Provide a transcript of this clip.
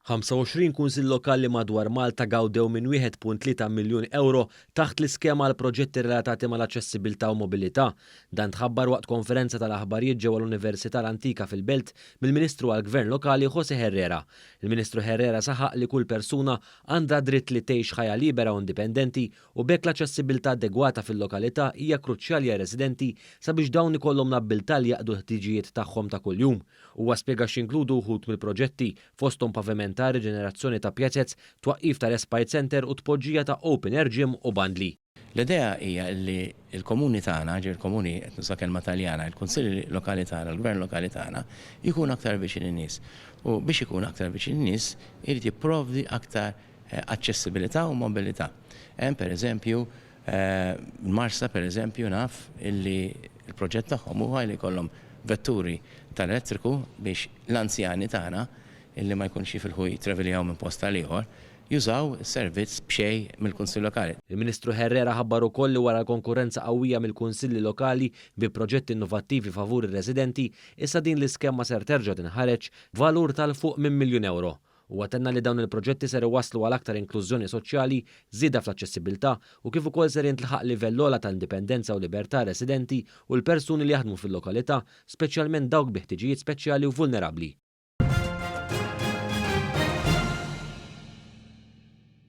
25 kunsill lokali madwar Malta gawdew minn 1.3 miljun ewro taħt l-iskema għal proġetti relatati mal-aċċessibilità u mobilità. Dan tħabbar waqt konferenza tal-aħbarijiet ġewwa l-Università l-Antika fil-Belt mill-Ministru għall-Gvern Lokali José Herrera. Il-Ministru Herrera saħaq li kull persuna għandha dritt li tgħix ħajja libera u indipendenti u b'hekk l-aċċessibilità adegwata fil-lokalità hija kruċjali għar-residenti sabiex dawn ikollhom l-abbiltà li jaqdu l-ħtiġijiet tagħhom ta' kuljum. Huwa spjega x'inkludu wħud mill-proġetti, fosthom pavimentar, riġenerazzjoni ta' pjazez, twaqqif ta' respite centre u tpoġġija ta' open air gym u bandli. L-idea hija li l-komuni tagħna, ġifieri l-komuni qed nuża kelma Taljana, il-kunsilli lokali tagħna, il-gvern lokali tagħna, jkun aktar viċin in-nies. U biex ikun aktar viċin in-nies irid jipprovdi aktar aċċessibilità u mobilità. Hemm pereżempju l-Marsa pereżempju naf illi l-proġett tagħhom huwa li jkollhom vetturi tal-elettriku biex l-anzjani tagħna illi ma jkunx jifilħu jitreviljaw minn post għal ieħor jużaw is-servizz b'xejn mill-Kunsill Lokali. Il-Ministru Herrera ħabbar ukoll li wara l-konkurrenza qawwija mill-kunsilli lokali bi proġetti innovattivi favur ir-residenti, issa din l-iskema ser terġa' tinħareġ b'valur ta' 'l fuq minn miljun ewro. Huwa tenna li dawn il-proġetti ser iwasslu għal aktar inklużjoni soċjali, żieda fl-aċċessibilità u kif ukoll ser jintlaħaq livell ogħla ta' indipendenza u libertà għar-residenti u l-persuni li jaħdmu fil-lokalità, speċjalment dawk bi ħtiġijiet speċjali u vulnerabbli.